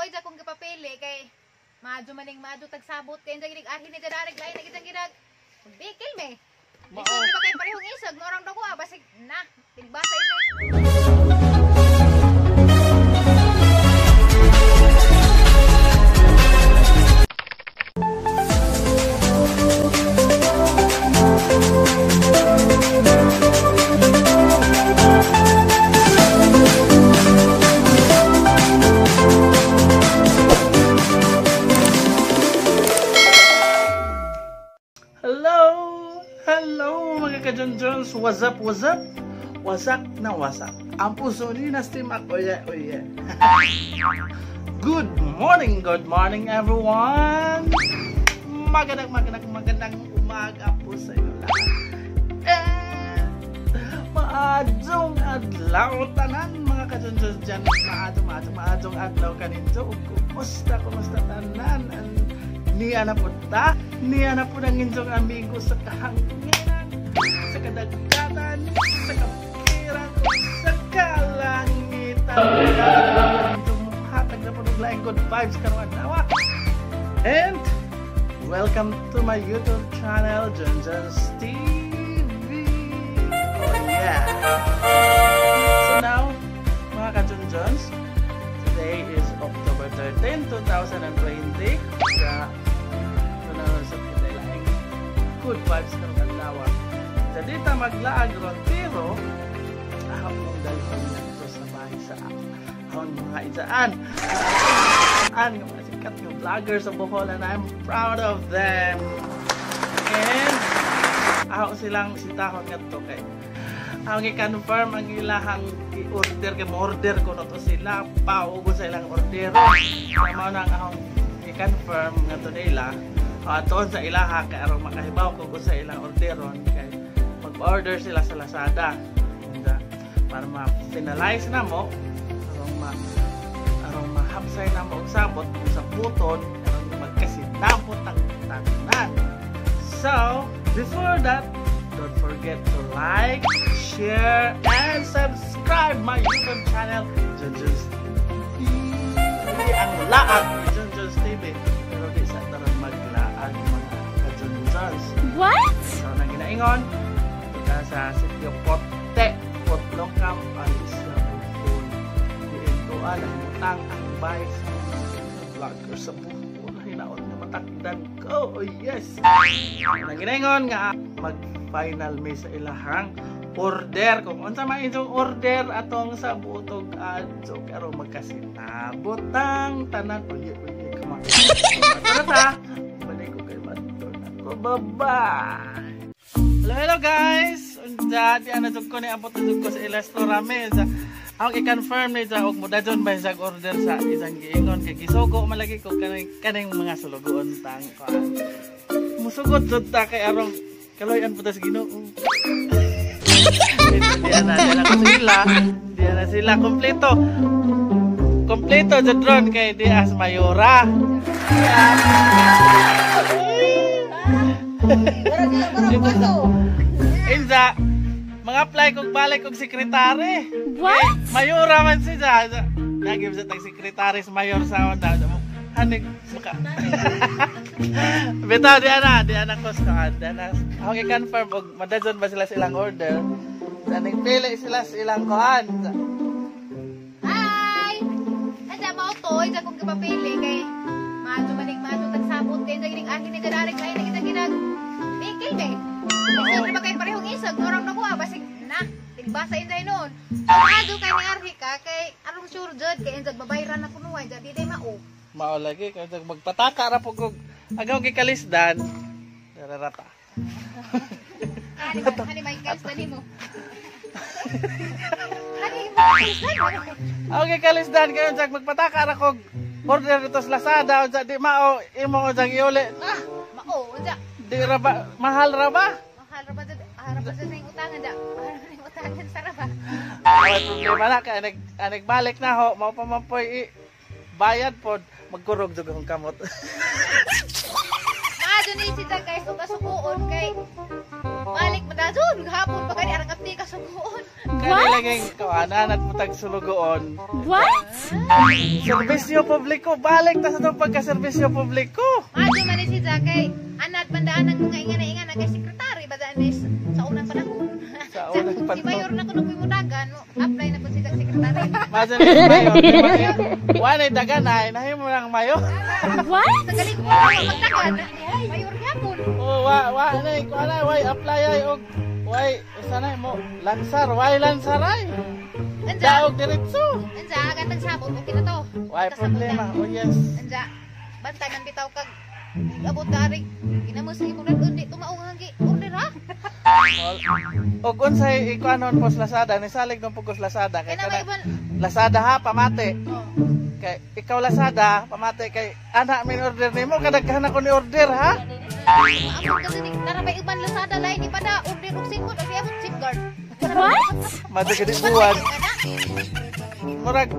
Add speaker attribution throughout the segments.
Speaker 1: oy da kong gipapili kay maadyo maning maadyo tagsabot kay inda ginig arhi ni dadarig lain na gitang ginag magbikil me.
Speaker 2: Mao.
Speaker 1: Lisod ba kay parehong isog morang dako ah basig na tigbasa inday.
Speaker 2: Hello! Hello mga kajonjons! What's up? What's up? Wasak na wasak. Ang puso ni Nastimak. Oye, oye. Good morning! Good morning everyone! Magandang, magandang, magandang umaga po sa inyo lahat. And maadjong adlaw tanan mga kajonjons dyan. Maadjong, maadjong, maadjong adlaw kaninyo. Kumusta, kumusta tanan? And niya na po ta, niya na po ng inyong amigo sa kahanginan, sa kadagatan, sa kapiran, sa kalangitan. Inyong hatag na po ng laing good vibes karong adlaw. And welcome to my YouTube channel, Junjun's TV. Oh yeah! So now, mga ka-Junjuns, today is October 13, 2020. Sa laing good vibes karong adlaw. Sa dita maglaag ron pero ahon mong dalhon ngadto sa bahay sa ahon mga ijaan. Ang mga sikat nga vlogger sa Bohol and I'm proud of them. And ahon silang sitahon ngadto kay ang i-confirm ang ilahang i-order kay mo-order ko no to sila paugo sa ilang ordero. Mao na ang ahong i-confirm ngadto nila. Atoon sa ilaha kay aron makahibaw ko kung sa ilang orderon kay mag-order sila sa Lazada. And, para ma-finalize na mo aron mahapsay na mo og sabot kung sa puton aron magkasinabot ang tanan. So, before that, don't forget to like, share, and subscribe my YouTube channel, Junjun's TV. Ang laag ni Junjun's TV. Pero di sa tarang maglaag mga ka-Junjuns.
Speaker 1: What?
Speaker 2: So, nang ginaingon, kita sa sitio Pote, Potlocam, Isla Bohol. Diintuan ang utang ang bahay sa vlogger sa Bohol. Hinaot nga matakdan ko. Oh yes! Nang ginaingon nga mag-final may sa ilahang order. Kung unsa man inyong order atong sa butog adto karon magkasinabot ang tanan. Uye uye kama. Tara ta. Balik ko kay Madto nako. Bye-bye. Hello, hello guys. Unsa di ana jud ko ni abot jud ko sa ila store rami. Ang i-confirm ni sa og modajon ba sa order sa isang giingon kay gisugo malagi ko kaning mga sulugoon tang kuan. Musugod jud ta kay arong kaloy-an po ta sa Ginoo. Di ana sila kompleto. Kompleto jud ron kay di as mayora. Inza, mga-apply kog balik kog sekretary.
Speaker 1: What?
Speaker 2: Mayora man siya. Nagim sa tag sekretary sa mayor sa onda. Hanig maka. Bitaw di ana ko sa di ana. Ako i-confirm og madajon ba sila sa ilang order. Saning pili sila sa ilang kuan.
Speaker 1: Hi! Anda mao to, ida kong gipapili kay maadyo maning maadyo tagsabot kay inda ginig arhi ni dadarig lain na gitang ginag bikil me. Lisod ba kay parehong isog morang dako ah basig na tigbasa inday noon. So maadyo kay ni arhi ka kay arong sure jud kay indag babayran na kuno ay di day mao.
Speaker 2: Mao lagi kay magpataka ra pud kog agaw gikalisdan. Dararata.
Speaker 1: Hani may kalisdan nimo. Hani may kalisdan.
Speaker 2: Okay, kalisdan kayo jag magpataka ra kog order dito sa Lazada unsa di mao imo unsa giuli. Nah,
Speaker 1: mao unsa?
Speaker 2: Di ra ba mahal ra ba?
Speaker 1: Mahal ra ba jud? Ra ba jud ning utangan da? Mahal ra ning utangan sa ra ba?
Speaker 2: Ay problema na kay nagbalik na ho mao pa man poy bayad pod magkurog jud akong kamot.
Speaker 1: Maadyo ni si guys ug kasukuon kay Balik man dajon gahapon pa gani arang apti ka sugoon.
Speaker 2: Kani laging kawanan at mutag sulugoon.
Speaker 3: What?
Speaker 2: Serbisyo publiko, balik ta sa itong pagkaserbisyo publiko.
Speaker 1: Maadyo man ni si Jakay. Anat bandaan ang mga ingana-ingana kay sekretary ba daan is sa unang panahon.
Speaker 2: Sa unang
Speaker 1: Si
Speaker 2: panahon.
Speaker 1: mayor na kuno mo dagan, mo apply na po si Jack sekretary.
Speaker 2: Masan ni mayor, di ba? Wanay daganay, nahimo lang mayor.
Speaker 3: What?
Speaker 1: Sa galing mo magdagan, mayor gyapon.
Speaker 2: Oh, wa wa nay kuanay way apply ay og way usa na mo lansar, way lansar ay.
Speaker 1: Anja,
Speaker 2: Daog diretso.
Speaker 1: anja agatang sabot okay na to.
Speaker 2: Way
Speaker 1: Kasabot
Speaker 2: problema.
Speaker 1: na.
Speaker 2: Oh yes.
Speaker 1: Anja, bantay man bitaw kag abot dari ginamo sa imong dadon di tumaong hanggi order ha.
Speaker 2: Og unsay ikuanon pos Lazada ni salig nung pugos Lazada
Speaker 1: Kay
Speaker 2: kay
Speaker 1: na may
Speaker 2: kana
Speaker 1: iban.
Speaker 2: Lazada ha pamate.
Speaker 1: Oh.
Speaker 2: Kay ikaw Lazada pamate kay ana min order nimo kadaghan ako ni order ha.
Speaker 1: Maamot kasi ni tara may uban Lazada lain di pa da order og seafood og abot safeguard.
Speaker 3: What?
Speaker 2: Madagadi buwan. Murag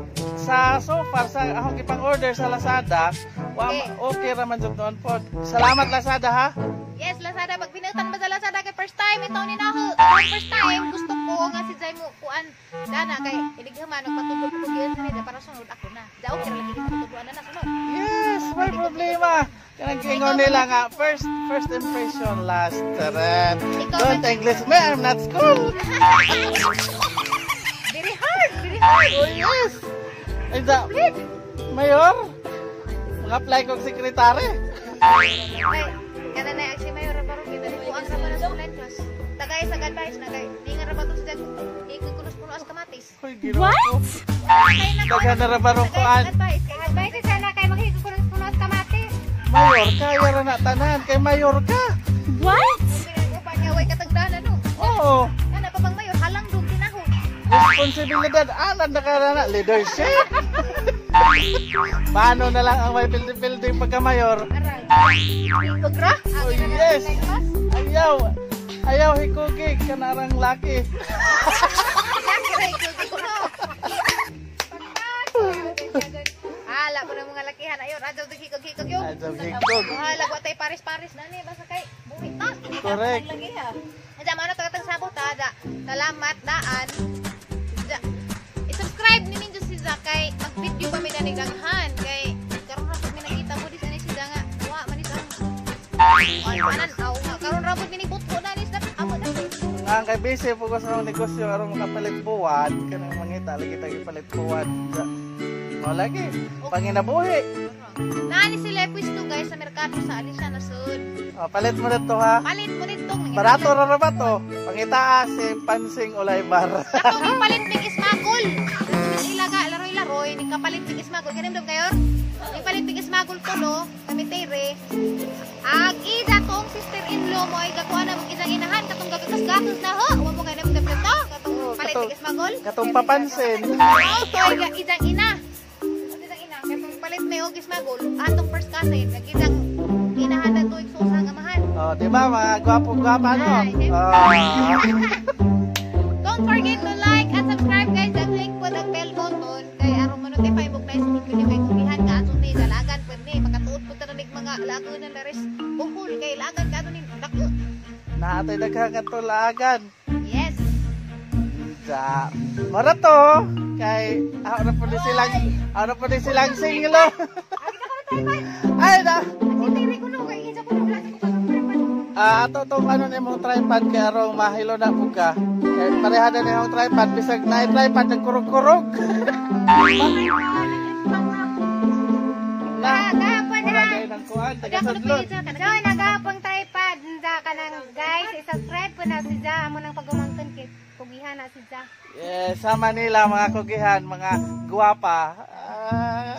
Speaker 2: sa so far sa akong gipang order sa Lazada, wa
Speaker 1: Okay.
Speaker 2: okay ra man jud noon pod. Salamat Lazada ha.
Speaker 1: Yes, Lazada pag pinutan ba sa Lazada kay first time ito ni naho. First time gusto ko nga si Jai mo kuan dana kay ilighaman magpatudlo ko gyud sa para sunod ako na. Da okay ra lagi patudloan na na sunod.
Speaker 2: Yes, may problema. Kanang giingon nila nga first first impression last. Taran.
Speaker 1: Ikaw
Speaker 2: Don't English me, I'm not school.
Speaker 1: Very hard, very hard.
Speaker 2: Oh yes. Ay da, Mayor, mag-apply kong sekretary.
Speaker 1: Ay, kana na si Mayor Baro kita ko ang ra sa online class. Tagay sa advice na kay di nga ra ba to sa ikukunos puno as kamatis.
Speaker 2: Hoy, Ginoo ko.
Speaker 3: What?
Speaker 1: Kay na
Speaker 2: Daghan na ra barong kuan.
Speaker 1: Advice, kay
Speaker 4: Advice sana kay maghikukunos-kunos kamatis.
Speaker 2: Mayor, kaya ra na tanan kay mayor ka.
Speaker 3: What?
Speaker 1: pa niya way katagdanan no.
Speaker 2: Oo.
Speaker 1: Kana pa bang mayor halang dong tinahon.
Speaker 2: Responsibilidad anan na ka na leadership. Paano na lang ang may building-building pagka mayor?
Speaker 1: Aray. Pagra?
Speaker 2: Oh yes. Ayaw. Ayaw hikugi kanarang laki.
Speaker 1: Laki ra ikugi ko no. Hala ko na mga lakihan ayo radyo hikog-hikog yo.
Speaker 2: Ayaw hikog.
Speaker 1: Hala ko tay pares-pares na ni basta kay buhi ta.
Speaker 2: Correct.
Speaker 1: Anja mano tagatang sabot ta da. Salamat daan. Ja. I-subscribe ni ninyo si Zakay. Mag-video pa mi na daghan kay karon ra pud mi nakita mo di sa ni si nga wa man is ang anan aw nga karon ra pud mi ni butko na ni sa amo na.
Speaker 2: Ang kay busy po ko sa akong negosyo aron makapalit buwan kanang mangita lagi tagi palit buwan. O lagi panginabuhi.
Speaker 1: Naani sila pwesto guys sa merkado sa Alicia na sud.
Speaker 2: O, palit mo dito ha.
Speaker 1: Palit mo dito.
Speaker 2: Barato ra ra ba to? Pangitaa si Pansing Ulay Bar.
Speaker 1: Katong palit mig ismagol. Mis ilaga laroy-laroy ni kapalit mig ismagol kanim dong kayo. Ni palit mig ismagol ko no, kami tere. Ag ida tong sister-in-law mo ay gakuha na mong isang inahan katong gagagas-gatos na ho. Wa mo kay namo to katong palit mig ismagol.
Speaker 2: Katong papansin.
Speaker 1: Oh, to ay isang ina. Isang ina katong palit may og ismagol atong first cousin ag isang inahan na tuig susang amahan.
Speaker 2: Oh, di ba mga gwapo-gwapa no? Oh.
Speaker 1: Don't forget to like and subscribe guys. Ang click po ang bell button kay aron mo notify mo na sunod video kay kugihan ka ato ni dalagan pud ni makatuod pud ta nig mga lagon na laris buhol kay lagan ka ato ni dako.
Speaker 2: Naatay daghang katulagan.
Speaker 1: Yes.
Speaker 2: Ja. Mara to kay ako na po ni silang ako na po ni silang single. Ay na.
Speaker 1: Tiri ko no kay isa ko no wala ko pa.
Speaker 2: Ah, ato tong ano ni mong tripod kay arong mahilo na po ka. Kay pareha na ni mong tripod bisag na tripod nagkurog-kurog. Na.
Speaker 4: Gahapon
Speaker 2: Wala
Speaker 4: ha.
Speaker 2: kayo ng kuan, taga
Speaker 1: Dako na
Speaker 2: sadlon.
Speaker 1: pud ka
Speaker 4: So, nagahapon tripod. Nda ka nang guys, i-subscribe po na si Ja. Amo nang pagumangkon kay kugihan na si Ja.
Speaker 2: Yes, sa Manila mga kugihan, mga guwapa. Ah.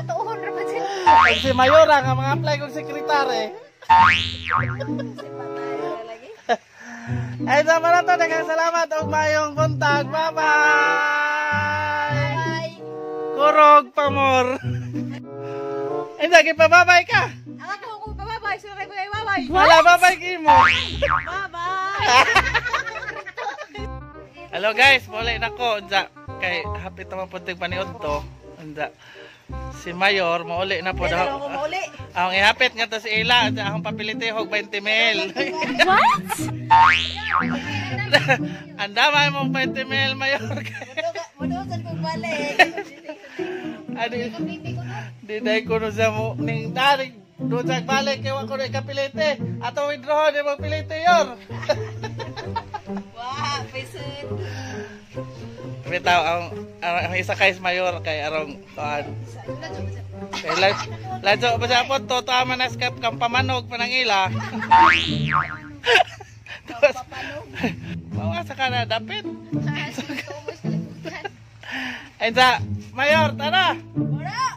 Speaker 1: Tuon ra pa siya.
Speaker 2: Pag si Mayora nga mga apply kong sekretary. Ay, sama na to. Daghang salamat og mayong buntag. Bye-bye! Kurog pamor. Ay, lagi pa bye-bye ka.
Speaker 1: Ang ako ko bye-bye sila kay bye-bye.
Speaker 2: Wala, bye-bye kimo.
Speaker 1: Bye-bye.
Speaker 2: Hello guys, muli na ko. Unsa kay happy ta man punting paniud to. Unsa. Si Mayor mauli na po
Speaker 5: Dili
Speaker 2: daw.
Speaker 5: ako mauli.
Speaker 2: Ang ihapit nga to si Ila, sa akong papiliti hog 20 mil.
Speaker 3: What?
Speaker 2: Andamay mong 20 mil, Mayor.
Speaker 5: Mudugan kong balik.
Speaker 2: Ani di dai ko no sa mo ning dari do sa balik kay wa ko na ikapiliti. Ato withdraw di mo piliti yor.
Speaker 5: Wah, pisud.
Speaker 2: Bitaw ang isa kay Mayor kay arong kuan. Kay ladyo pa siya po to tama na sa kang pamanog panangila. Tapos bawa sa kana dapit. Ay sa Mayor, tara.
Speaker 5: Wala.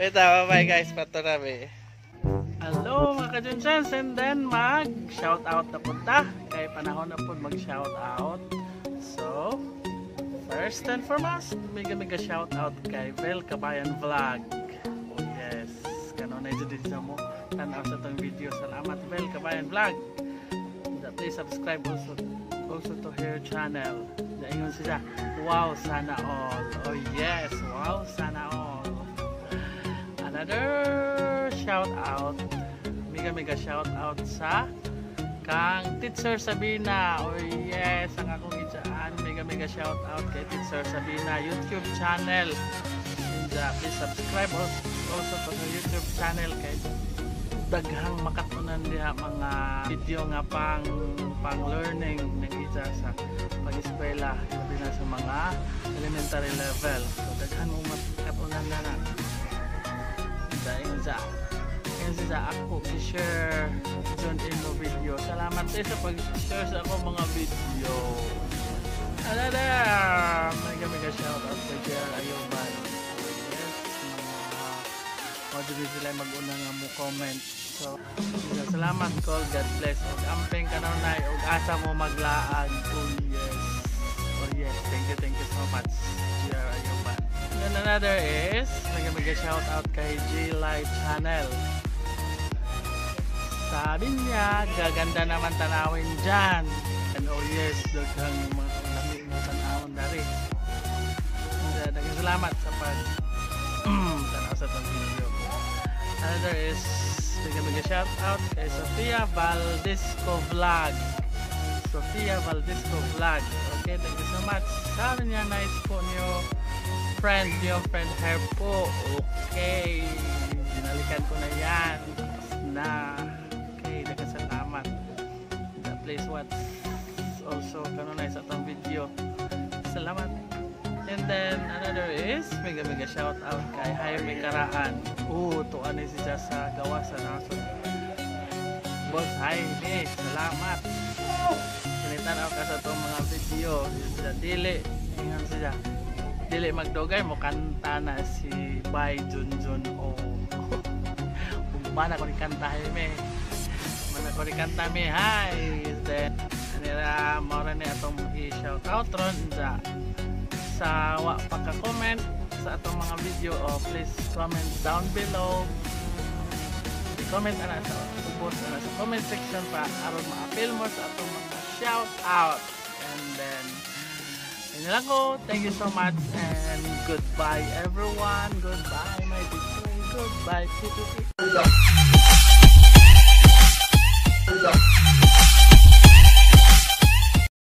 Speaker 2: Wait, bye guys, pato na be. Hello mga kajunchans, and then mag shout out na punta kay panahon na po mag shout out. So, first and foremost, mega mega shout out kay Vel Kabayan Vlog. Oh yes, kanunay jud din sa mo tanaw sa tong video. Salamat, Vel Kabayan Vlog. Please subscribe also to her channel. Ingon siya, "Wow, sana all." Oh yes, wow, sana all. Another shout out, mega mega shout out sa kang Teacher Sabina. Oh yes, ang akong itsaan. Mega mega shout out kay Teacher Sabina YouTube channel. And please subscribe also to her YouTube channel kay daghang makatunan diha mga video nga pang pang learning ng isa sa pag-eskwela, labi na sa mga elementary level. So daghan mo makatunan na na dahil sa ingon sa ako i-share John imo video. Salamat eh sa pag-share sa ako mga video. Another mega mega shout out kay JR Ayoban. Yes, mga mo dili sila mag-una nga mo comment. So, yeah, salamat call, God bless. Og amping kanunay og asa mo maglaag. Oh yes. Oh yes, thank you so much, JR Ayoban. Then another is mega mega shout out kay G Live Channel. Sabi niya, gaganda naman tanawin dyan. And oh yes, daghang mga lami nga tanawon dari. And daghang salamat sa pag tanaw sa tong video. Another is mega mega shout out kay Sofia Valdisco Vlog. Sofia Valdisco Vlog. Okay, thank you so much. Sabi niya, nice po niyo friend, niyo friend hair po. Okay, binalikan ko na yan. Tapos na. Okay, daghang salamat. Please watch also kanunay sa atong video. Salamat. And then another is mega mega shout out kay Jaime Karaan. Oh, tuan ni siya sa gawa sa nasod. Boss Jaime, salamat. Tinitanaw ka sa itong mga video. Siya dili, ingon siya. Dili magdugay mo kanta na si Bay Junjun o. Mana ko ni kanta, Jaime. Mana ko ni kanta mi. Hi. Then nila mao ni atong i-shout out ron sa sa wa pa ka-comment sa atong mga video, oh, please comment down below. I-comment ana sa ubos ana sa comment section pa aron ma-appeal mo sa atong mga shout out. And then yun lang ko. Thank you so much and goodbye, everyone. Goodbye, my teacher. Goodbye.